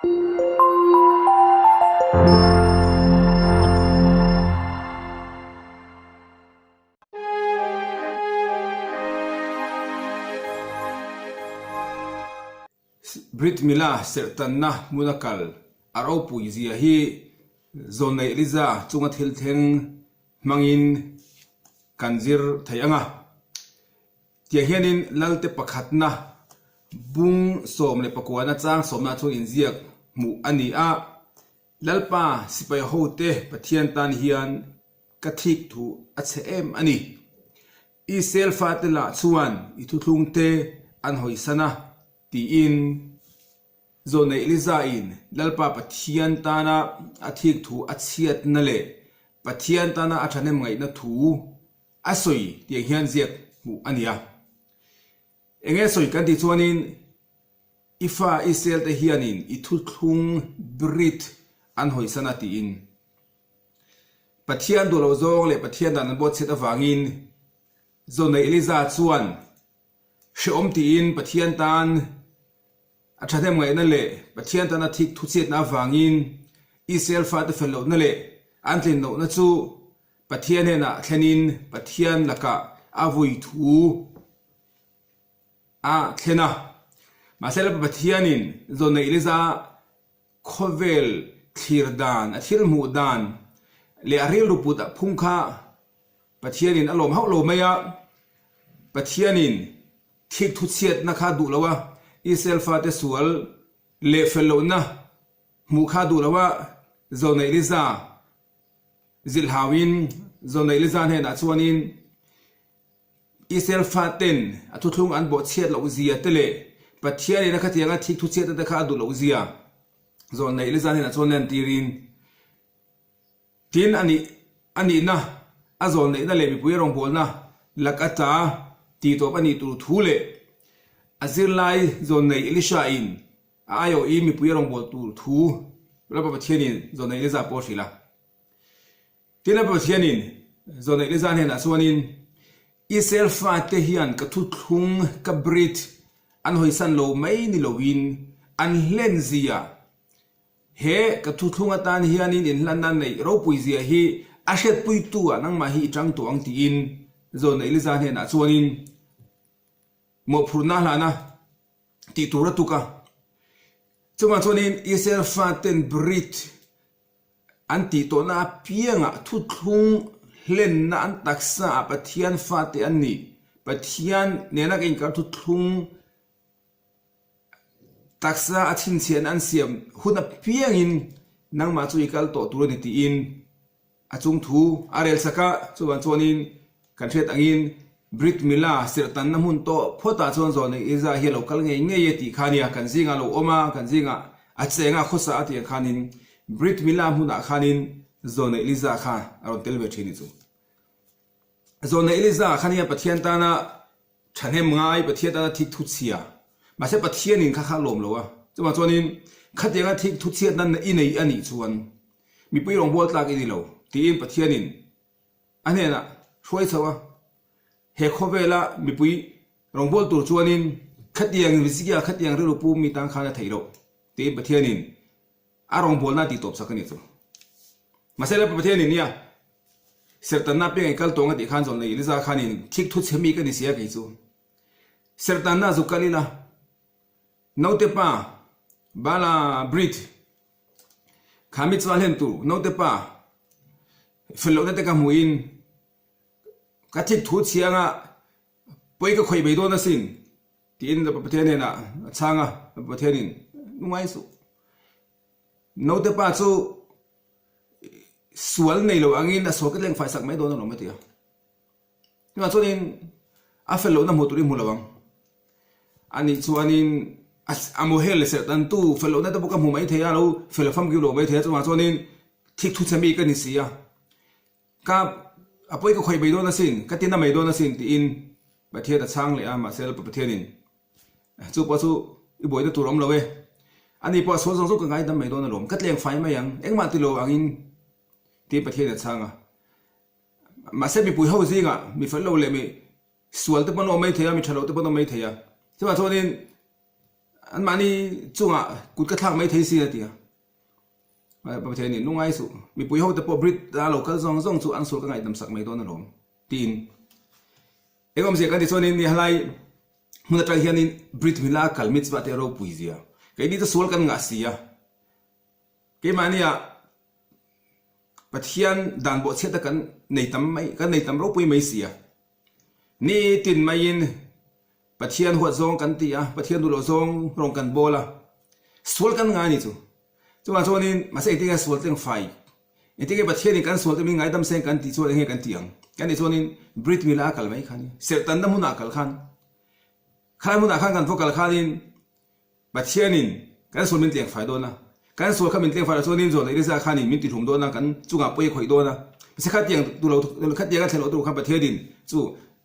Brit Mila serhtanna hmuna kal a ropui zia hi Zawnei Eliza chunga thil thleng hmangin kan zir thei ang a. Tiang hianin Lalte pakhatna bung 19 chang sawmna chuan inziak hmuh a ni a, Lalpa sipai hote Pathian tan hian ka thik thu a chhe em a ni. Israel fate lah chuan i thuthlungte an hawisan a, tiin Zawhna Eliza-in Lalpa Pathian tana a thik thu a chhiatna leh Pathian tana a thahnem ngaihna thu a sawi tiang hian ziak hmuh a ni a. Enge sawi kan tih chuanin i fa Israel te hianin i thuthlung brit an hawisan a tiin Pathian duh loh zawng leh Pathian dan an buatchhiat avangin Zawhna Eliza chuan hrehawm tiin Pathian tan a thahnem ngaihna leh Pathian tana thik thuchhiatna avangin Israel fate fel lohna leh an tlin lohna chu Pathian hnenah thlenin Pathian lakah a vui thu a thlen a. Mahse Lalpa Pathianin Zawhna Eliza Khawvel thlir dan, a thil hmuh dan leh a rilru put a phung kha Pathianin a lawm hauh lo mai a. Pathianin thik thuchhiatna kha duh lo a, Israel fate sual leh fel lohna hmuh kha duh lo a, Zoneih Liza zilhauin Zoneih Liza hnenah chuanin, Israel faten a thuthlung an bawhchhiat loh zia te leh Pathian in a khatianga thik thuchhiatna te kha a duh loh zia zawn neih Liza hnenah chuan lantirin tin a nih a nihna a zawn neihna leh mipui a rawngbawlna lak ata tihtawp a nih tur thu leh a zirlai zawn nei Elisha in a aiawhin mipui a rawngbâwl tur thu Lalpa Pathianin zawn neih Liza pawh a hrilh a. Tin, a Pathianin Zawhneih Liza hnenah chuanin, Israel fate hian ka thuthlung, ka brit, an hawisan lo mai ni loin an hlen zia, he ka thuthlung atan hianin inhlanna neih ropui zia hi a hriatpuitu ah nangmah hi i tang tawh ang tiin Zawhneih Liza hnenah chuanin mawhphurhna hlana tih tur a tuk a. Chuvang chuanin Israel faten brit An tih tawhna apiangah thuthlung hlenna an taksa ah Pathian fate an ni. Pathian nena ka inkar thuthlung taksa a chhinchhiahna an siam hun apiangin nangmah chu i kal tawh tur a ni tiin a chung thu a rel sak a, chuvang chuanin kan hriat angin Brit Mila serhtanna hmun tawh phawtah chuan Zawlnei Iza hi a lo kal ngei ngei e tih kha nia, kan zingah a lo awm a, kan zingah a cheng a, khawsa a tih ang khanin Brit Mila hmunah khanin Zawlnei Eliza kha a rawn tel ve thin i chu. Zawlnei Eliza kha nia Pathian tana thahnem ngai, Pathian tana thik thu chhia, mahse Pathianin kha kha a lawm lo a, chuvang chuanin khatianga thik thu chhiatna i nei a nih chuan mipui rawngbâwl tlak i ni lo tiin Pathianin A hnenah hruai chho a, he khawvela mipui rawngbâwl tur chuanin khatiang Rizia khatiang rilru pu mi tan khan a theih loh tiin Pathianin a rawngbâwlna a tihtawp sak a ni chu. Mahse Lalpa Pathianin nia serhtanna piang i kal tawng a tih khan zawlnei Eliza khanin thik thu chhe mi ka ni sia kei chu serhtanna zuk kal ila naute pa Bala Brit Kha mi chuan hlen tur naute pa fel lohna te ka hmuhin ka thik thu chhianga pawi ka khawih mai dawn asin tiin Pathian hnenah a chhang a, Pathianin nungai suh naute pa chu sual nei lo angin a sual ka tleng faisak mai dawn alawm a ti a. Tunah chuanin a fel lohna hmuh tur i hmu lo ang. Anih chuanin a muhel leh serh tantu fel lohna te pawh ka hmu mai thei a, lo fel famkim lo mai thei a, chuvang chuanin thik thu chhe mi ka ni si a, ka a pawi ka khawih mai dawn asin, ka tina mai dawn asin tiin Pathian a chhang leh a, mahse Lalpa Pathianin chu pawh chu i buaina tur awm lo e, ani pawh a sual zawng zawng ka ngaidam mai dawn alawm, ka tleng fai mai ang, engmah ti lo angin tiin Pathianin a chhang a. Mahse mipui ho zingah mi fel lo leh mi sual te pawn awm mai thei a, mi tha lo te pawn awm mai thei a. Chuvang chuanin. Anmahni chungah kut ka thlak mai thei sin a ti a. Pathian nih lungai suh, mipui hote pawh Brit a lo kal zawng zawng chu an sual ka ngaihdam sak mai dawn alawm tiin. Eng awmzia kan ti chuanin ni halai hmun atang hianin Brit mila a kal mitzvah te ropui zia. Keini chu sual kan ngah si a, keimahnia Pathian dan bawhchhiat a kan nei tam mai, kan nei tam ropui mai si a. Nitin maiin Pathian huat zawng kan ti a, Pathian duh loh zawng rawng kan bawl a, sual kan ngai a ni chu. Chuvang chuanin mahse engtin nge sual tleng fai, engtin nge Pathianin kan sual te min ngaidam seng kan tih chuan eng nge kan tih ang? Kan tih chuanin Brit Mila a kal mai kha a ni, serhtanna hmunah a kal khan, khalai hmunah khan kan va kal khanin Pathianin kan sual min tleng fai dawn a, kan sual kha min tleng fai loh chuanin Zawlei Riza khanin min tihlum dawn a, kan chungah pawi a khawih dawn a. Mahse khatiang tu lo khatiang a thlen loh tur khan Pathianin chu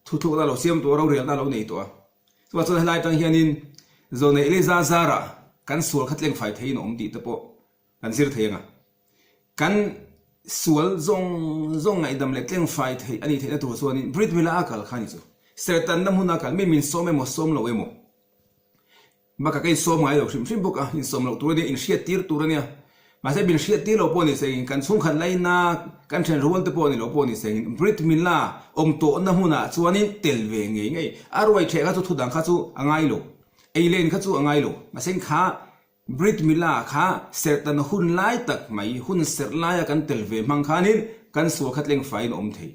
thuthlukna a lo siam tawh a, rorelna a lo nei tawh a. Chuvang chuan helai atang hianin Zawlei Riza zarah kan sual kha tleng fai theiin a awm tih te pawh kan zir thei ang a. Kan sual zawng zawng ngaihdam leh tleng fai theih a nih theihna tur chuanin Brit Mila a kal kha a ni chu. Serhtanna hmuna kal mi min sawm emaw sawm lo emaw Bakah ka insawm ngai lo hrim hrim bawk a, insawm loh tur a nia, inhriattir tur a nia. Mahse min hriattir lo pawh ni sengin kan chhungkhat laina kan then rual te pawh ni lo pawh ni sengin Brit Mila awm tawhna hmunah chuanin tel ve ngei ngei. A ruai theh kha chu thudang kha chu a ngai lo, ei len kha chu a ngai lo. Mahse kha Brit Mila kha serhtan hun lai tak mai, hun serh laia kan tel ve hmang khanin kan sual kha tlengfaiin a awm thei.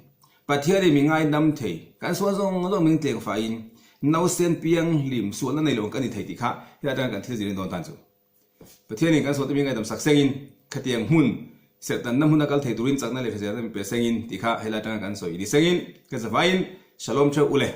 Pathianin mi ngaidam thei, kan sual zawng zawng min tlengfaiin nausen piang hlim sualna nei lo ang kan ni thei tih kha helai atanga kan thil zirin dawn tan chu. Pathianin kan sualte min ngaidam sak sengin khatiang hmun serhtanna hmuna kal thei turin chakna leh hriselna min pe sengin tih kha helai atanga kan sawi ni sengin ka zavaiin Shalom theuh u le.